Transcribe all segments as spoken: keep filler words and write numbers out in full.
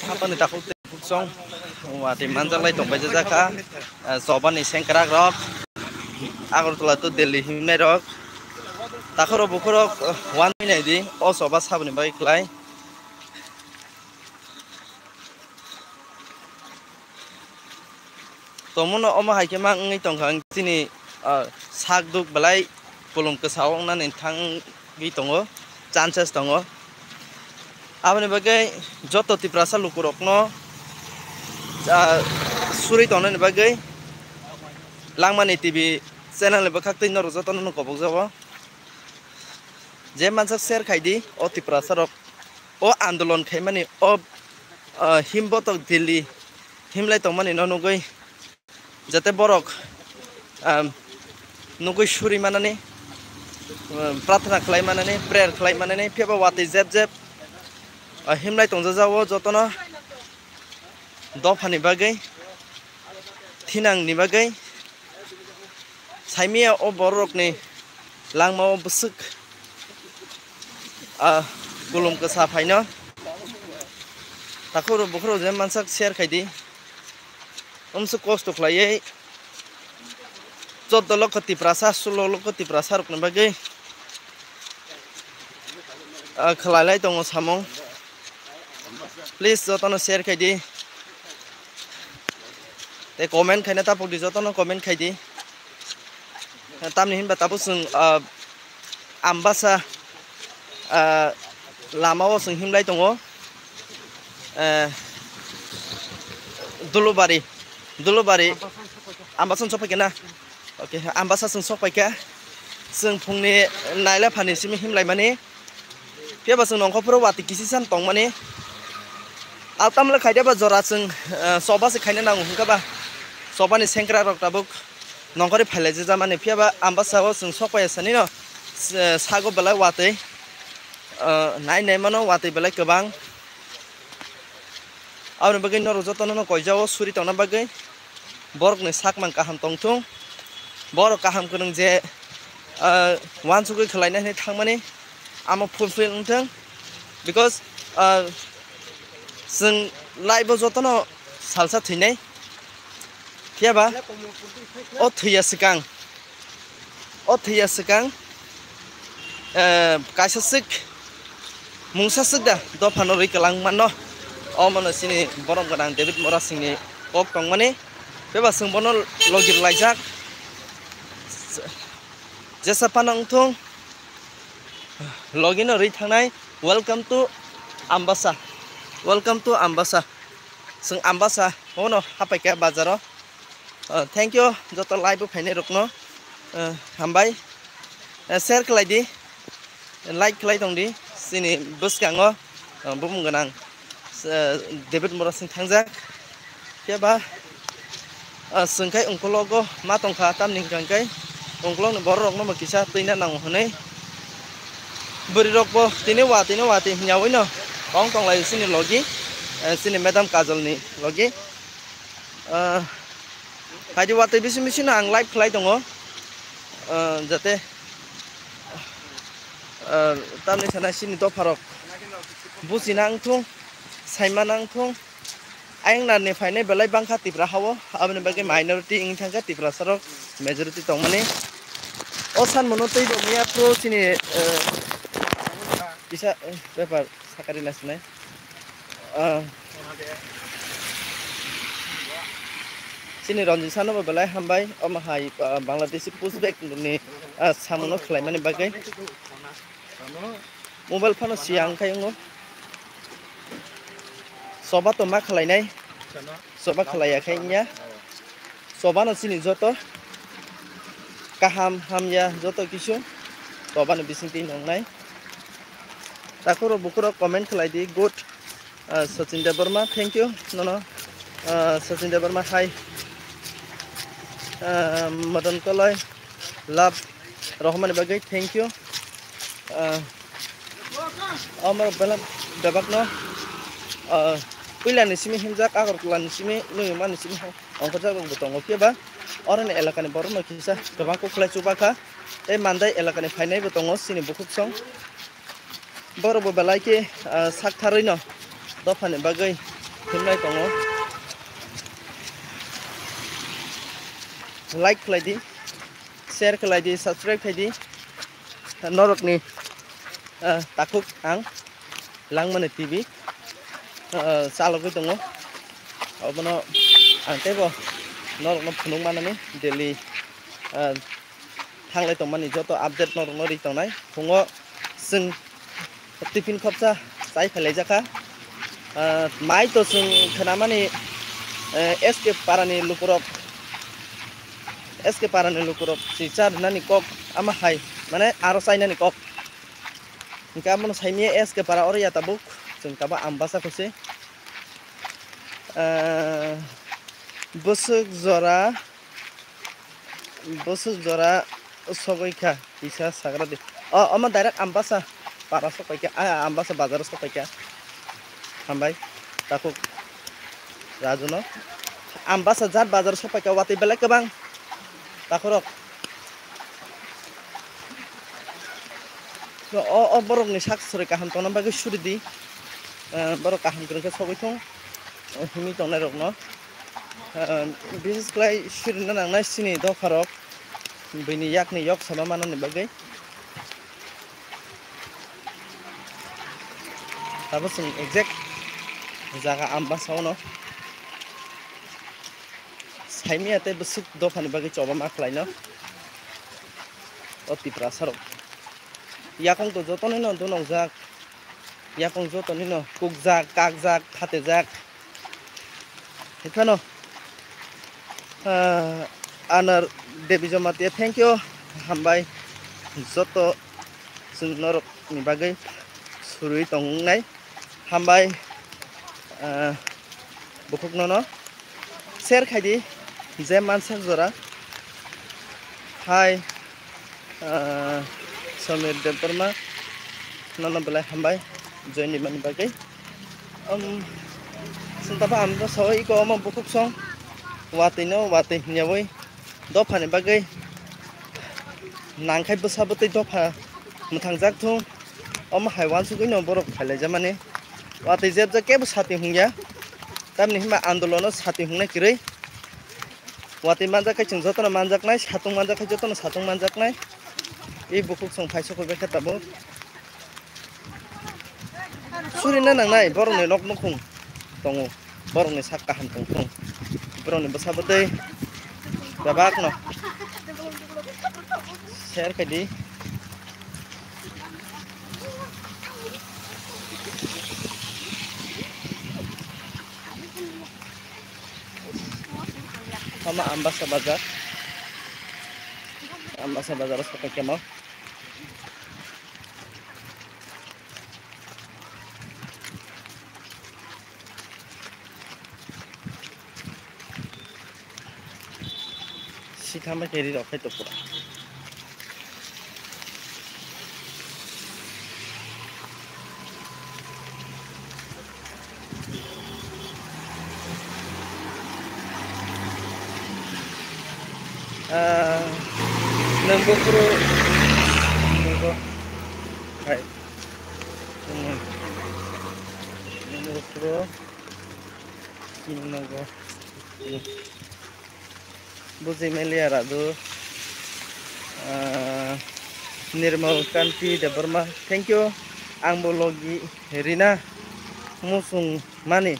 Hapani takhuk tei buksong watwi manjaklai tongbai jajak kha, eh, chobani sengkrak rok Agartala to Delhi himnai rok. Takhorok bukhorok, eh, uanwi naidi o choba saboni bagwi khlai. Tongmano omo hai khe mang wngwi tongkha, ang chini, ah, sak duk belai kulum kwsa o wngnani thangwi tongo, chances tongo. Aboni bagwi joto Tiprasa lukurokno, ah, suri tongnani bagwi Langmani T V channel ni bwkhak twi norok jotono no kobokjago. Je mansak share khai di, o Tiprasa rok o andolon khaimani, o, ah, himbotok Delhi himlai tongmani no nugwi, jate borok, um, nugwi suri manani, um, prarthana khlai manani, prayer khlai manani, phiya ba watwi jeb jeb, uh, himlai tongjajago jotono dophani bagwi, thinangni bagwi. Saimaya o bororokni langmao bwswk, ah, kulum kwsa phaino. Takhurok bukhurok je mansak share khai di. Umswk kosto khlaiwi choddo lokho Tiprasa, sulo lokho Tiprasa rokni bagwi, ah, khlailai tongo samung. Please jotono share khai di. Tei comment khaina tapok di, jotono comment khai di. Tamni hinba tabuk chwng, ah, Ambasa, ah, lama o chwng himlai tongo. Eh, Dulubari, Dulubari, Ambasa chwng sokphaikha na? Okay, Ambasa chwng sokphaikha. Chwng phungni naila phani simi himlaimani. Phiya ba chwng nongkhorphuru watwi kisi san tongmani. Altamle khaide ba jora chwng, eh, choba se khaina nango hwnkha ba. Chobani sengkra rok tabuk nongkhorwi phailai jajamani. Phiya ba Ambasa o chwng sokpaiya sanino, eh, sago belai watwi, eh, nai nai mano watwi belai kwbang. Aboni bagwi norok jotono no koijao suri tongna bagwi. Borokni sakmang kaham tongthung. Borok kaham kwrwng je, ah, uansugwi khlaina hinwi thangmani, amo fulfill wngthung. Because, ah, chwng life o jotono salsa thwinai. Phiya ba o thwiya swkang, o thwiya swkang, eh, kaisa swk, mungsa swk da dophano rwi kwlang mano. Omono chini borom gwnang David Mora Singhni kok tongmani. Phiya ba chwng bono logi rwlaijak. Jesa phano wngthung, logi no rwi thangnai. Welcome to Ambasa. Welcome to Ambasa. Chwng Ambasa, omo no hapaikha bazaro. Uh, thank you, joto live o phainai rokno. Uh, hambai. Uh, share khlai di, like khlai tong di. Chini bwskango, uh, bumung gwnang, uh, David Mora Singh thangjak. Khe ba, ah, chwng khai ungkologo ma tongkha, tamni hwnkha hwnkhe ungkologni bororokno bo kisa twina nango hwnwi. Bwrwirokbo tini wa, tini wa, tini hwnyawi no tong tonglaio chini logi, eh, chini madam Kajolni logi. Ah, phaidi watwi bisi bisi no ang live khlai tongo, ah, jate, ah, tamni sana chini dopharok buchina wngthung, saima nangthung. Ayang narni phainai belai bangkha Tipra hao, aboni bagwi minority wng thangkha Tiprasarok majority tongmani. O sanmano tei bo miya pro chini, eh, kisa, eh, bepar sakari nasinai. Ah, chini Ranjit Sano bo belai hambai, omo hai, ah, Bangladeshi pushback ni, ah, samungno khlaimani bagwi. Mobile phano siyang khai wngo. Soba to ma khlainai. Soba khlaiya khai wngya. Soba no chini joto kaham hamya joto kisu soba ni bisingtwi nongnai. Takhoro bukhoro comment khlai di, good. Ah, Sachin Debbarma, thank you. Nono, ah, Sachin Debbarma, hi. Ah, Madan Koloi, love rohormani bagwi, thank you. Ah, Omar Bela Bebakno, ah, puila ni simi himjak, Agartala ni simi, Nuyuma ni simi hai, ongkhorjak rok bo tongo. Phiya ba, oroni elaka ni borok no kisa kwbang kok khlai chubakha. Tei Mandai elaka ni phainai bo tongo, chini bukhuk song. Borok bo belai khe, ah, sak tharwi no dophani bagwi himlai tongo. Like khlai di, share khlai di, subscribe khai di. Norokni, ah, takhuk ang Langmani T V, ah, chalogwi tongo. Obono ang teibo norokno phunuk manani daily, ah, thanglai tongmani joto update norokno ri tongnai. Phungo chwng tiffin khopsa chai phailaijak kha. Ah, mai to chwng khnamani, eh, S K parani lukurok, S K parani lukurok si cha rwnani kok ama hai, mane aro chainani kok. Hingke amono saimia S K para oro ya tabuk, chwng tabuk Ambasa khusi. Ah, bwswk jora, bwswk jora sogwi kha, kisa sagra di. O, omo direct Ambasa para sok paikha, ah, Ambasa bazar sok paikha. Hambai, takhuk Raju no. Ambasa jat bazar sok paikha, watwi belai kwbang takhurok. O, o borokni sak swrwi kaham tongna bagwi suri di. Eh, borok kaham kwrwng khe sogwi thung. O himwi tongnai rokno. Eh, bises khlai surina nangnai chini dopharok. Bini yakni yok sama manani bagwi. Abo chwng exact jaga Ambasa ono. Saimia tei bwswk dophani bagwi choba ma khlaino. O Tiprasa rok. Yakung to joto nino dunokjak. Yakung joto nino kukjak, kakjak, phatejak. Ekhano, ah, Anar Devi Jamatia, thank you. Hambai joto chwng norok ni bagwi surwi tongnai. Hambai, ah, bukhuk nono share khai di, je mansak jora. Hai, ah, Samir Debbarma, nono belai hambai join ni mani bagwi. Um, sintaba amno sao iko omo bukhuk song watwi no watwi hinyawi dophani bagwi nangkhai bwsa bwtwi dopha mwthangjak thung. Omo hai uansugwi no borok phailaijamani. Watwi jebjak kebo sati hungya. Tamni hwnba andolono sati hungnai kwrwi. Watwi manjak khai chwng jotono manjaknai, satung manjak khai jotono satung manjaknai. I bukhuk song phai sokoi bai khe tabuk. Surina nangnai borokni nok nukhung tongo. Borokni sak kaham tongthung. Borokni bwsa bwtwi bebakno share khai di. Omo Ambasa bazar. Ambasa bazar o sokai kemo. Sitham bai khe ri rok khai tong pura. Ah, nwng buphuru nwng bo hai. Hmm. Nwng buphuru nwng nogo. Hmm. Buji Melia Radu, ah, Nirmal Kanti Debbarma, thank you. Ang bo logi rina muchung mani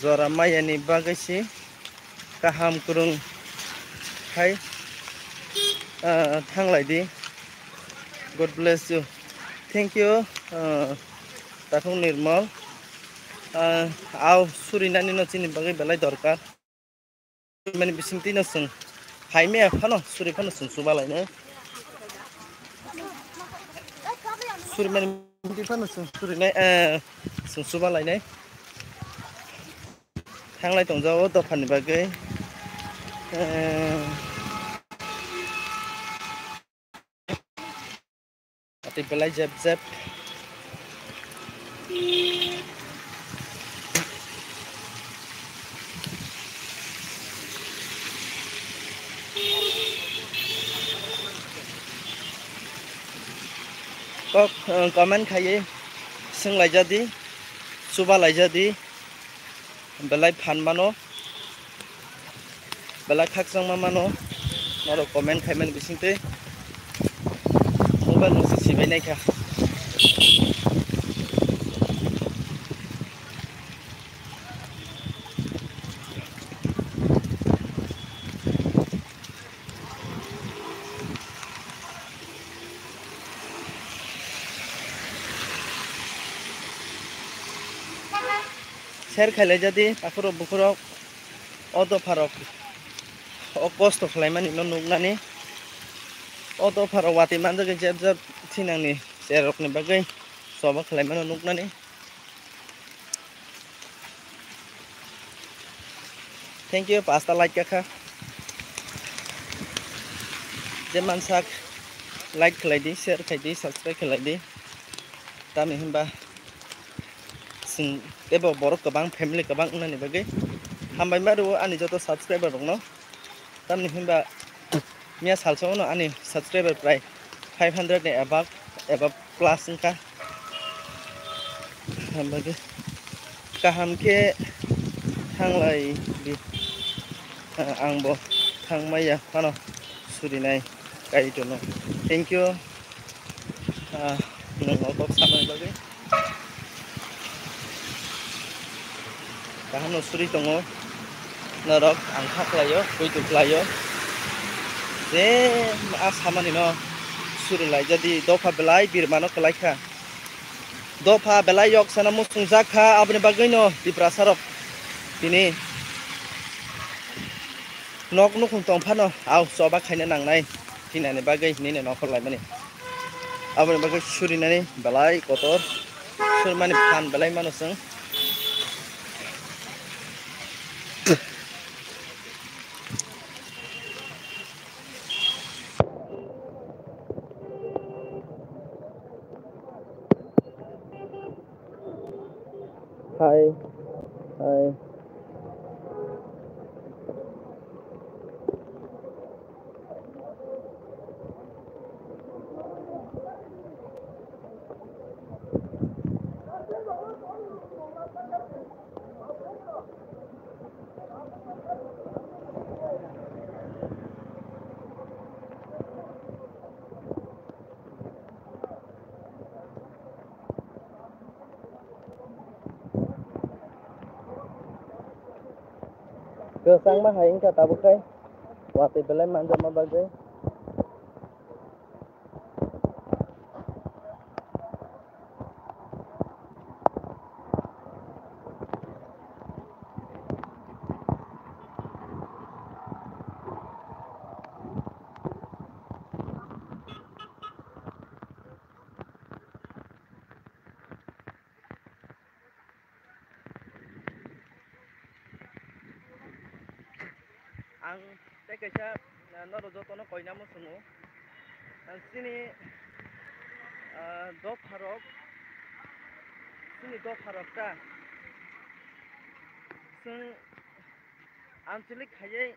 jora maya ni bagwi si kaham kwrwng hai, ah, thanglai di. God bless you. Thank you, ah, Takhuk Nirmal. Ah, au suri nani no chini bagwi belai dorkar. Mani bising twi no chwng hai maya phano suri phano chwng chuba lainai. Suri mani bising twi phano chwng suri nai, eh, chwng chuba lainai. Thanglai tongjago dophani bagwi. Eh, Ati belai jeb jeb. Kok, eh, comment khaiwi swnglaijadi, chubalaijadi, belai phan mano, belai khakchangma mano, norok comment khaimani bisingtwi mobile nungse sibai naikha. Share khailai jadi, takhurok bukhurok, o dopharok, o kosto khlaimani no nuknani, o dopharok watwi manjak jeb jeb thinangni cherokni bagwi choba khlaimano nuknani. Thank you, pasta like kakha. Je mansak like khlai di, share khai di, subscribe khlai di. Tamni hinba sing tebo borok kwbang, family kwbang wngnani bagwi hambai ma rwo ani joto subscriber rokno. Tamni hinba miya salsa uno ani subscriber prai five hundred ni above, above plus wngkha. Hambai kaham khe thanglai di, ang bo thangmaya phano surinai kaitono. Thank you. Ah, nwng o kok samani bagwi. Kaham no suri tongo. Norok ang kha khlaio, poito khlaio. Je a samani no suri lai jadi dopha belai birmano kwlai kha. Dopha belai yok sana muchung jak kha, aboni bagwi no Tiprasa rok tini nok nukhung tong phano au choba khaina nangnai hinani bagwi hinwi no nokhor laimani. Aboni bagwi surinani belai kotor, surmani phan belai mano chwng. Hai, hai. Kwchangma hai wngkha tabuk khai, watwi belai manjakma bagwi. Ang tei kaisa, ah, norok jotono koinamo swngo. Ah, chini, ah, dopharok, chini dopharok ta chwng anchalik khaiwi